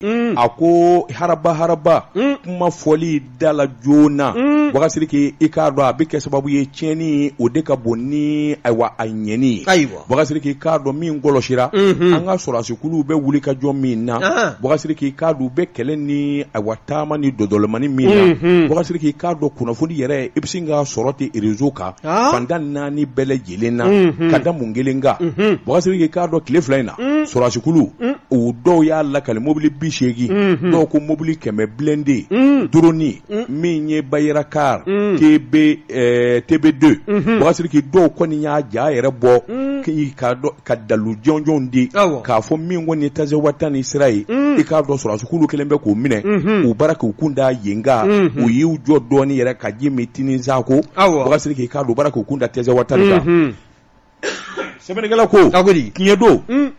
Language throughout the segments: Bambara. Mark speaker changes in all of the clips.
Speaker 1: A ko haraba haraba, kuma fɔli da la joona, Bubakari Sidiki, i k'a dɔn a bɛ kɛ sababu ye tiɲɛni o de ka bon ni ayiwa a ɲɛni ye.
Speaker 2: Ayiwa.
Speaker 1: Bubakari Sidiki, i k'a dɔn min kɔlɔsira, an ka sɔrɔdasikuluw bɛ wuli ka jɔ min na, Bubakari Sidiki, i k'a dɔn u bɛ kɛlɛ ni ayiwa taama ni dɔdɔlɔmani min na, Bubakari Sidiki, i k'a dɔn kunnafoni yɛrɛ i bɛ sin k'a sɔrɔ ten réseau kan fan tan naani bɛɛ lajɛlen na, ka da mun kelen kan? Bubakari Sidiki, i k'a dɔn tile 2 in na, sɔrɔdasikulu o dɔw y'a lakali mobili 80, dɔw ko mobili 100 blindé, drone min ye Bayraktar TB TB2. Bubakari Sidiki, dɔw kɔni y'a ja yɛrɛ bɔ ka dalu jɔnjɔnw di k'a fɔ min kɔni ye Tazawatani sira ye, i k'a dɔn sɔrɔdasikulu kɛlen bɛ k'o minɛ, u bara k'u kun da yen kan, u y'u jɔ dɔɔnin yɛrɛ ka ji min tini saako. Bubakari Sidiki, i k'a dɔn u bara k'u kun da Tazawatani kan. Sɛbɛnnikɛla ko tiɲɛ don,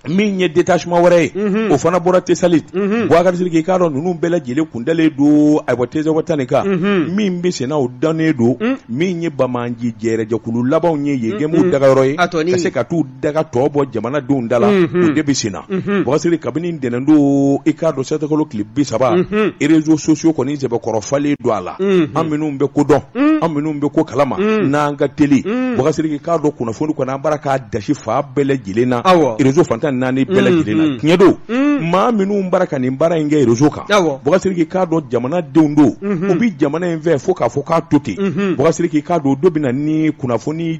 Speaker 1: min ye détachement wɛrɛ ye, o fana bɔra Tesalit. Bubakari Sidiki, i k'a dɔn ninnu bɛɛ lajɛlen kun dalen don ayiwa Tezawatani kan. Min bɛ senna, o dannen don min ye banbaanci jɛrɛjɛkulu labanw ye, yen kɛ m'u dagayɔrɔ ye, ka se ka t'u daga tɔ bɔ jamanadenw da la, o de bɛ senna. Bubakari Sidiki, kabini ntɛnɛn don, i k'a dɔn sɛtanburukalo tile 30, réseaux sociaux kɔni sɛbɛkɔrɔ falen don a la. An minnu bɛ ko dɔn, an minnu bɛ ko kalama n'an ka teli, Bubakari Sidiki, k'a dɔn kunnafoni kɔni an bara k'a dasi fan bɛɛ lajɛlen na, réseau fan 14 bɛɛ lajɛlen na. Tiɲɛ don, maa minnu bara ka nin baara in kɛ réseau kan, Bubakari Sidiki, k'a dɔn jamanadenw don, u bɛ jamana in fɛ fo k'a fɔ k'a to ten. Bubakari Sidiki, k'a dɔn dɔ bɛ na ni kunnafoni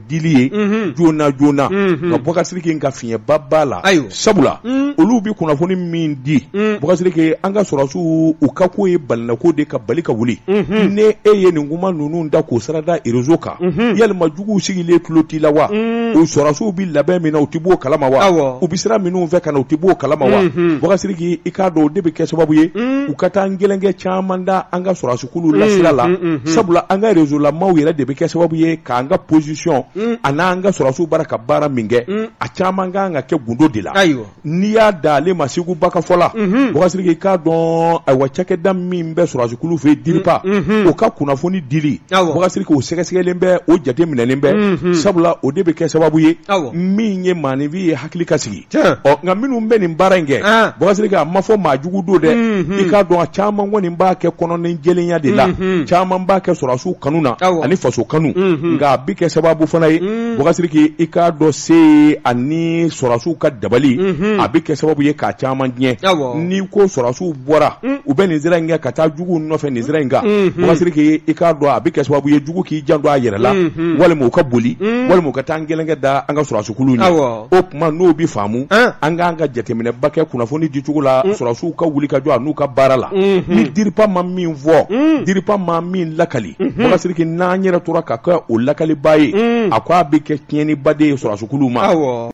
Speaker 1: dili ye joona joona, nka Bubakari Sidiki, nka fiɲɛba b'a la, sabula olu bɛ kunnafoni min di, Bubakari Sidiki, an ka sɔrɔdasiw u ka ko ye balinako de ka bali ka wuli. Ni e ye nin kuma ninnu da k'o sira da réseau kan, yalima juguw sigilen tulo t'i la wa? O sɔrɔdasiw bɛ labɛn min na, u tɛ b'o kalama wa? U bɛ sira minnu fɛ ka na, u tɛ b'o kalama wa? Bubakari Sidiki, i k'a dɔn o de bɛ kɛ sababu ye u ka taa gɛlɛnkɛ caman da an ka sɔrɔdasikulu la sira la, sabula an ka réseau la maaw yɛrɛ de bɛ kɛ sababu ye k'an ka position an'an ka sɔrɔdasiw bara ka baara min kɛ, a caman kan ka kɛ gundo de la. N'i y'a da ale ma Segu Ba ka fɔ la, Bubakari Sidiki, i k'a dɔn ayiwa cakɛda min bɛ sɔrɔdasikulu fɛ DIRPA, o ka kunnafoni dili, Bubakari Sidiki, o sɛgɛsɛgɛlen bɛ, o jateminɛlen bɛ, sabula o de bɛ kɛ sababu ye min ye maaninfin ye hakili ka sigi. Ɔ nka minnu bɛ nin baara in kɛ, Bubakari Sidiki, a ma fɔ maa jugu don dɛ. I k'a dɔn a caman kɔni b'a kɛ kɔnɔni jɛlenya de la, caman b'a kɛ sɔrɔdasiw kanu na ani faso kanu, nka a bɛ kɛ sababu fana ye, Bubakari Sidiki, i k'a dɔn se ani sɔrɔdasiw ka dabali, a bɛ kɛ sababu ye k'a caman tiɲɛ. N'i ko sɔrɔdasiw bɔra, u bɛ nin sira in kɛ ka taa juguw nɔfɛ nin sira in kan, Bubakari Sidiki, i k'a dɔn a bɛ kɛ sababu ye jugu k'i janto a yɛrɛ la, walima u ka boli, walima u ka taa gɛlɛnkɛ da an ka sɔrɔdasikulu ɲɛ. O tuma n'o bɛ faamu, an k'an ka jateminɛba kɛ kunnafoni dicogo la, sɔrɔdasiw ka wuli ka jɔ an'u ka baara la. Ni DIRPA ma min fɔ, DIRPA ma min lakali, Bubakari Sidiki, n'an yɛrɛ tora ka kɛ o lakalibaa ye, a ko a bɛ kɛ tiɲɛniba de ye sɔrɔdasikulu ma.